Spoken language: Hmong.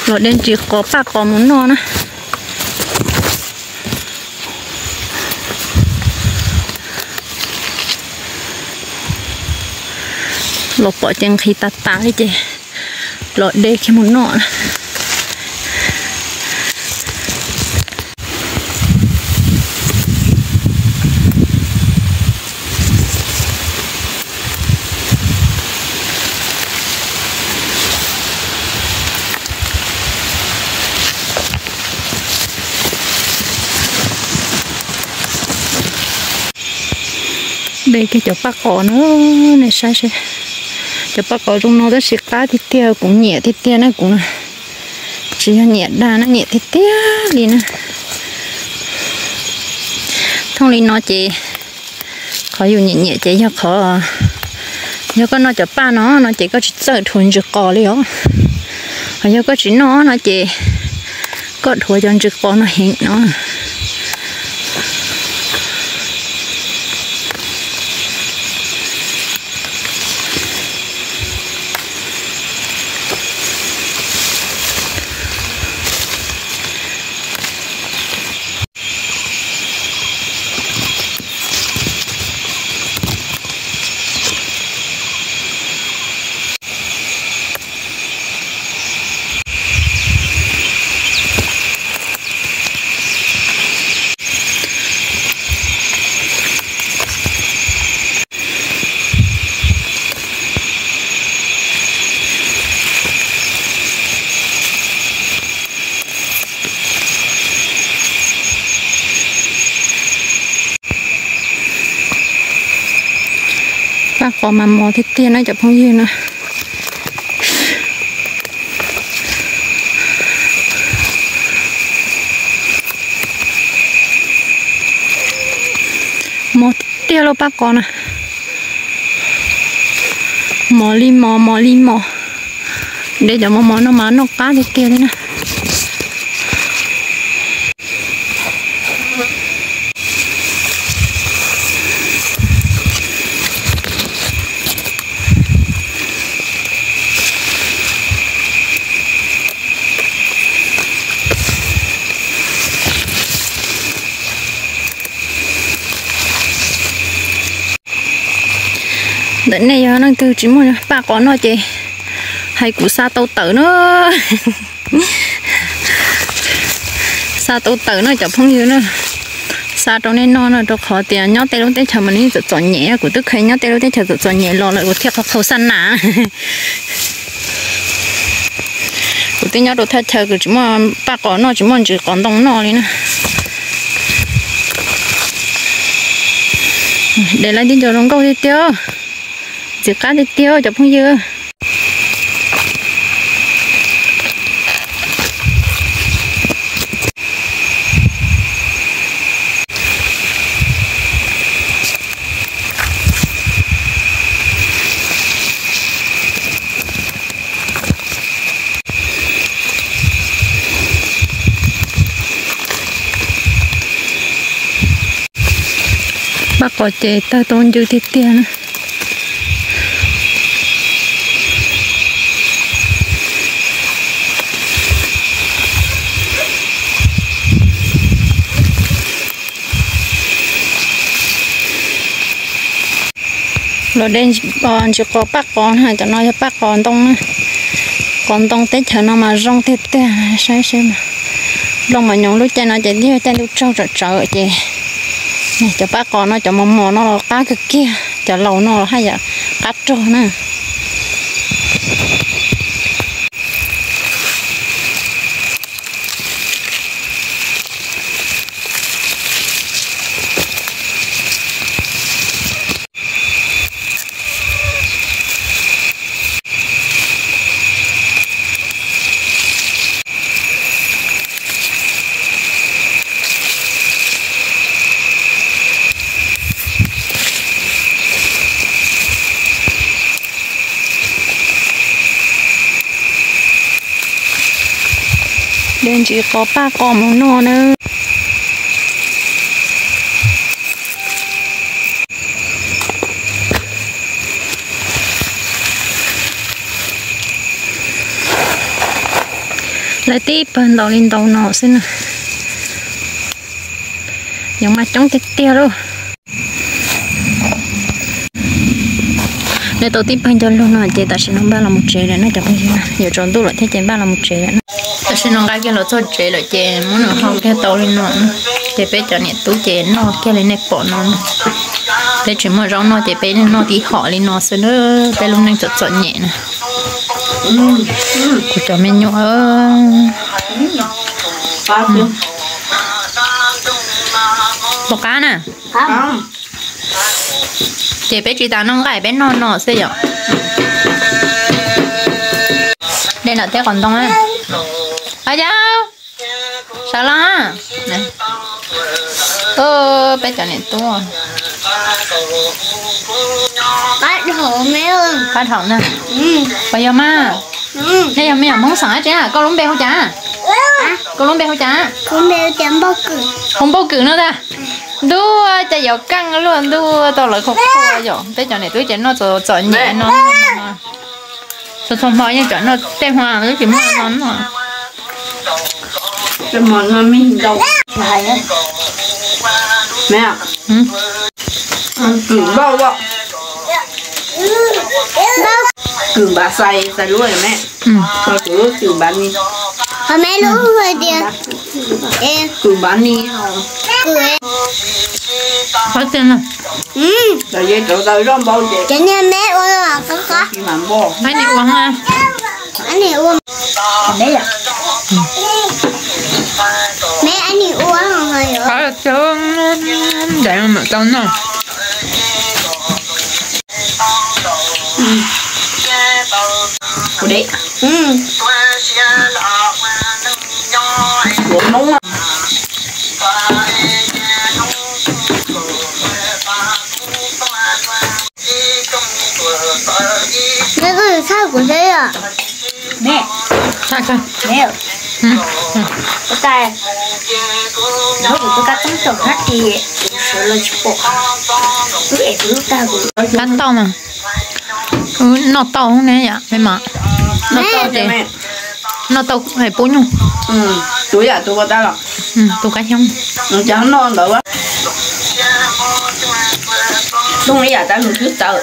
Los de ntsis qos paj qos mus noj na. Los pom ces nqhis tas tas li ces los de kiag mus noj na. De kiag cov paj qos no, nej saib seb. Cov paj qos zoo no tab sis qab tiag tiag, kuv nyiam tiag tiag na kuv. Tsis yog nyiam dag na, nyiam tiag tiag li na. Thooj li no ces qhov yus nyiam nyiam ces yog qhov, yog koj noj cov paj no no ces koj tsis txawj dhuav ntsis qos li os. Hos yog koj tsis noj no ces koj dhuav cov ntsis qos no heev no. Paj qos mas mos tiag tiag na cov phooj ywg na. Mos tiag lauj paj qos na. Mos li mos, mos li mos. De cov mos mos no mas noj qab tiag tiag li na. Ntawm nej yog leej twg tsis muaj paj qos noj ces hais kuv xa tau tawm na. Xa tau tawm no cov phooj ywg na. Xa rau nej noj no rau qhov tias nyob tej lub teb chaws mas nws txom txom nyem, kuv twb kheev nyob tej lub teb chaws txom txom nyem los lawm kuv thiaj qhov qhau xaj nas. Kuv twb nyob rau thaj chaw kuv tsis muaj paj qos noj tsis muaj ntsis qos ntoo noj li na. De lawv tib nco zoo nkauj tiag tiag, ntxim qab tiag tiag cov phooj ywg. Paj qos ces tawg tau ncw tiag tiag na. Los de ntsis qos paj qos na, cov no yog paj qos ntoo na. Qos ntoo teb chaws no mas zoo tiag tiag, saib seb. Nplooj mas nyoos lub caij no ces twb yog caij ntuj tsaug tsawv tsawv ces cov paj qos no cov mos mos no los qab kawg kiag, cov laus no los haj yam qab rog na. De ntsis qos paj qos mus noj na. Lawv tib pawg ntaus li ntaus no xwb na. Yuav mas coob tiag tiag lauj. Nws tau tib pawg ncauj lug no ces tam sim no npaj los mus tsev lawm no cov phooj ywg. Yuav tsaus ntuj lawm thiab ces npaj los mus tsev lawm. Tam sim no nqa kiag los txog tsev lawm ces muab nws hau kiag tau li no. Ces peb cov niam tub ces noj kiag li nej pom no. Peb tsis muaj zaub noj ces peb noj tib hom li no xwb na. Peb lub neej txom txom nyem na. Kuv cov me nyuam. Pom qab na. Ces peb tsis tas noj nqaij, peb noj no xwb yom. Dej nram teb qos ntoo. Os, yau, sawv los. Peb cov niam tub. Qab dhau na. Puas yog mas? Nej yog me nyuam Hmoob xeem dab tsi? Koj lub npe hu cas? Koj lub npe hu cas? Hu Npauj Kwm no tas. Ntuj, cas yuav keej luaj, ntuj, tau lawv qhua qhua yom. Peb cov niam tub ces noj txom txom nyem no. Txhua txhua hmo yeej tsam noj tej hmo twb tsis muaj no noj. Kwm npauj, kwm npav xais, xais lub me, kuv lub kwm npav ni. Kwm npav ni. Qab tiag na. Ces niag me ua qab qab. Ib nim ua, ib nim ua. Me ib nim ua. Qab tiag, ntev mam tau noj. Kuv deb. Kuv Hmoob. Neb txhob txhawj kuv thiab yom. Neb, txhob txhawj. Neb, kuv tais, kuv tus kab txoob txaus hab tis, kuv sawv los tsis pom. Wb es kuv lub tag kuv. Kab tauj mas. Wb noj tauj ne yom, me mas. Noj tauj ces, noj tauj es pub nyuj. Tus yam tus ua tau los. Tus kab xyoob. Cov noj ntawd. Tooj ib yam tab nws twb tawm.